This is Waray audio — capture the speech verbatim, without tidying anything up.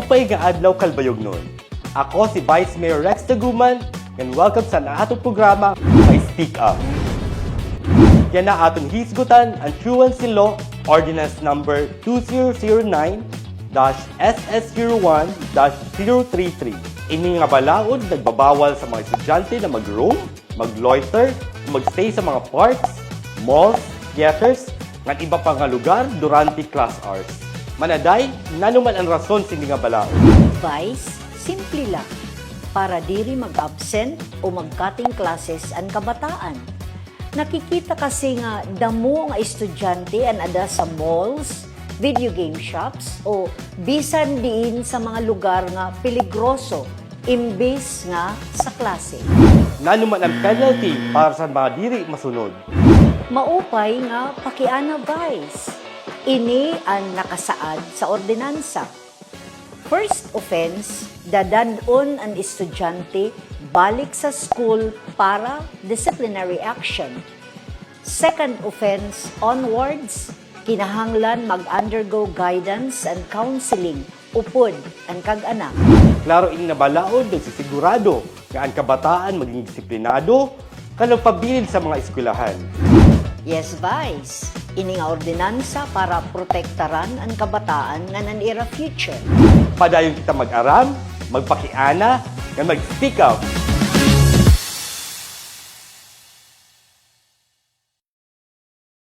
Maupay nga adlaw, Calbayognon. Ako si Vice Mayor Rex Daguman, and welcome sa aton programa, May Speak Up. Yana aton hisgutan an Truancy Law, Ordinance Number two zero zero nine dash S S zero one dash zero three three. Ini nga balaod nagbabawal sa mga estudyante na mag-roam, mag-loiter, mag-stay sa mga parks, malls, theaters, ngan iba pa nga lugar durante class hours. Manaday, nano man an rason sini nga balaod? Vice, simple la. Para diri mag-absent o mag-cutting classes an kabataan. Nakikita kasi nga damo nga estudyante an ada sa malls, video game shops, o bisan diin sa mga lugar nga peligroso imbis nga sa klase. Nano man an penalty para sa mga diri masunod? Maupay nga pakiana, Vice. Ini an nakasaad sa ordinansa. First offense, dadad-on an estudyante balik sa school para disciplinary action. Second offense onwards, kinahanglan mag-undergo guidance and counseling upod an kag-anak. Klaro ini nga balaod nagsisigurado nga an kabataan maging disiplinado, kan magpabilin sa mga eskwelahan. Yes, Vice. Ini nga ordinansa para protektaran an kabataan ngan an ira future. Padayon kita mag-aram, magpakiana, ngan mag-speak up.